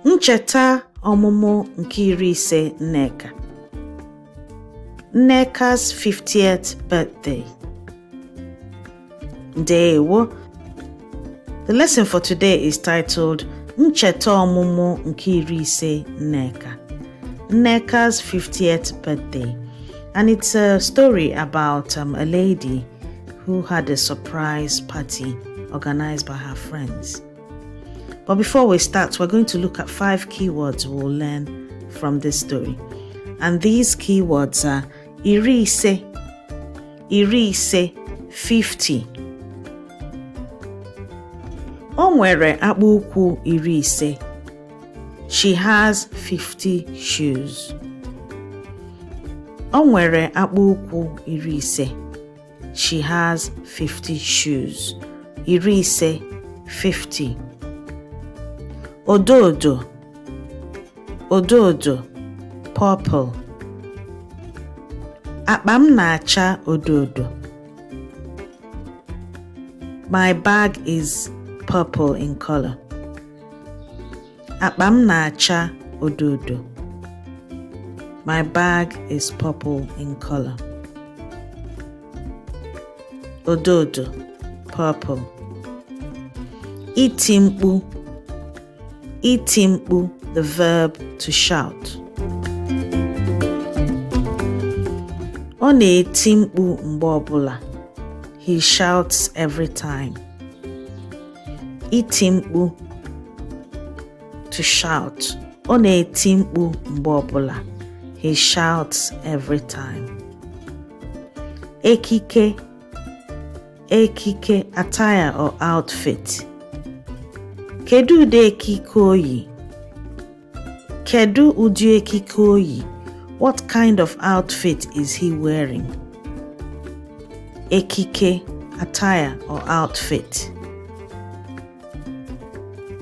Ncheta ọmụmụ nke 50 Nneka. Nneka's 50th birthday. Ndewo. The lesson for today is titled Ncheta ọmụmụ nke 50 Nneka. Nneka's 50th birthday. And it's a story about a lady who had a surprise party organized by her friends. But before we start, we're going to look at 5 keywords we'll learn from this story. And these keywords are iri ise, iri ise, 50. O nwere akpụ ụkwụ 50. She has 50 shoes. O nwere akpụ ụkwụ 50. She has 50 shoes. Iri ise, 50. Ododo, ododo, purple. Akpa m na-acha ododo. My bag is purple in color. Akpa m na-acha ododo. My bag is purple in color. Ododo, purple. Iti mkpu. Iti mkpu, the verb to shout. Ọ na-eti mkpu mgbe ọbụla. He shouts every time. Iti mkpu, to shout. Ọ na-eti mkpu mgbe ọbụla. He shouts every time. Ekike, ekike, attire or outfit. Kedu ụdị ekike o yi? Kedu ụdị ekike o yi? What kind of outfit is he wearing? Ekike, attire or outfit.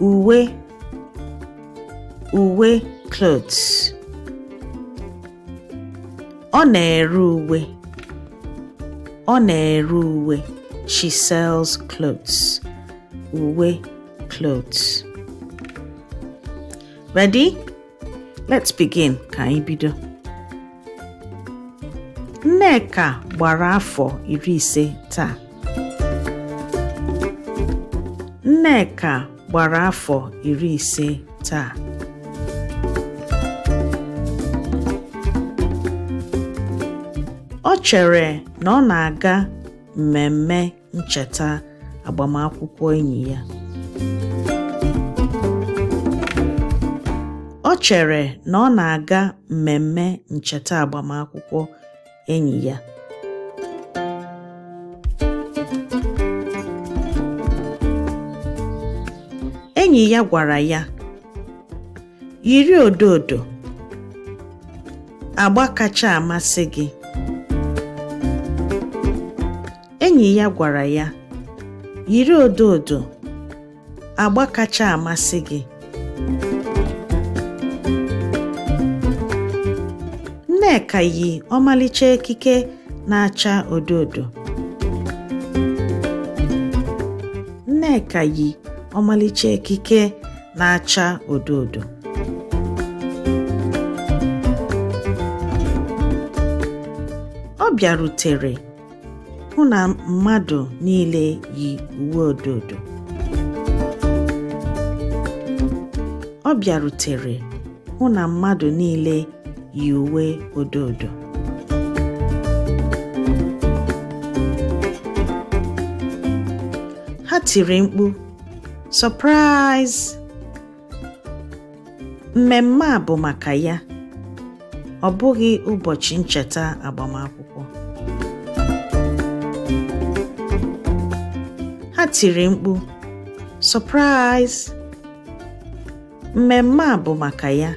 Uwe, uwe, clothes. Ọ na-ere uwe. Ọ na-ere uwe. She sells clothes. Uwe, clothes. Ready? Let's begin. Ka anyị bido. Nneka gbara afọ 50 taa. Nneka gbara afọ 50 taa. Ọ chere na ọ na-aga mmemme ncheta agbamakwụkwọ enyi ya. Ọ chere na ọ na-aga mmemme ncheta agbamakwụkwọ enyi ya. Enyi ya gwara ya, yiri ododo, agba kacha amasị gị. Enyi ya gwara ya, yiri ododo, agba kacha amasị gị. Nneka yi ọmalịcha ekike na-acha ododo. Nneka yi ọmalịcha ekike na-acha ododo. Ọ bịarutere hụ na mmadụ niile yi uwe ododo. Ọ bịarutere hụ na mmadụ niile yi uwe ododo. Ha tiri mkpu, surprise! Mmemme a bụ maka ya, ọ bụghị ụbọchị ncheta agbamakwụkwọ. Ha tiri mkpu, surprise! Mmemme a bụ maka ya,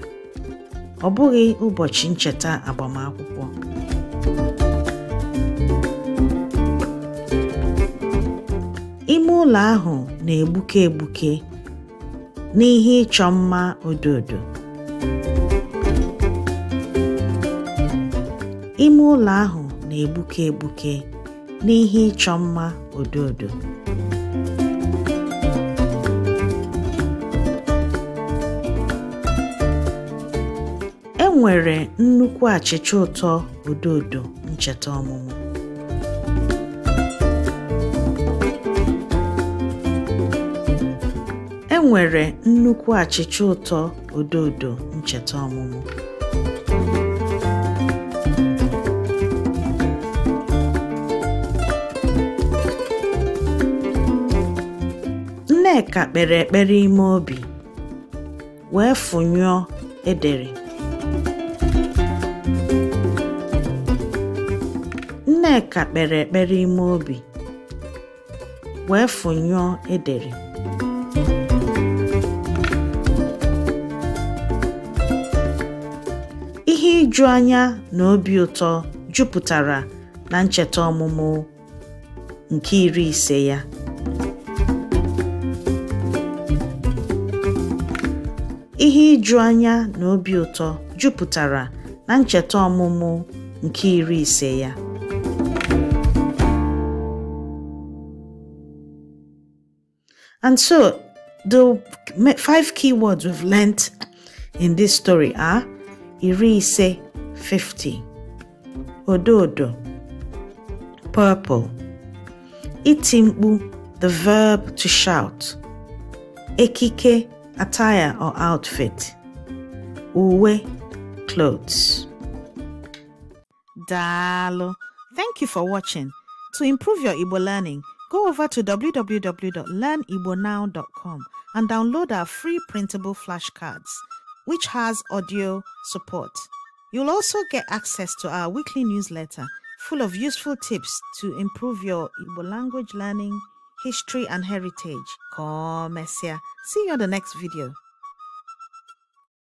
ọ bụghị ụbọchị ncheta agbamakwụkwọ. Ime ụlọ ahụ na-egbuke egbuke n'ihe ịchọ mma ododo. Ime ụlọ ahụ na-egbuke egbuke n'ihe ịchọ mma ododo. Nwere nnukwu achịcha ụtọ odo odo ncheta ọmụmụ. E nwere nnukwu achịcha ụtọ odo odo ncheta ọmụmụ. Nneka kpere ekpere ime obi, wee fụnyụọ edere. Nneka kpere ekpere ime obi, wee fụnyụọ edere. Ihe ijuanya na obi ụtọ jupụtara na ncheta ọmụmụ nke 50 ya. Ihe ijuanya na obi ụtọ jupụtara na ncheta ọmụmụ nke 50 ya. And so, the 5 keywords we've learnt in this story are iri ise, 50, odo odo, purple, iti mkpu, the verb to shout, ekike, attire or outfit, uwe, clothes. Daalụ. Thank you for watching. To improve your Igbo learning, go over to www.learnigbonow.com and download our free printable flashcards, which has audio support. You'll also get access to our weekly newsletter full of useful tips to improve your Igbo language learning, history and heritage. Come, see you on the next video.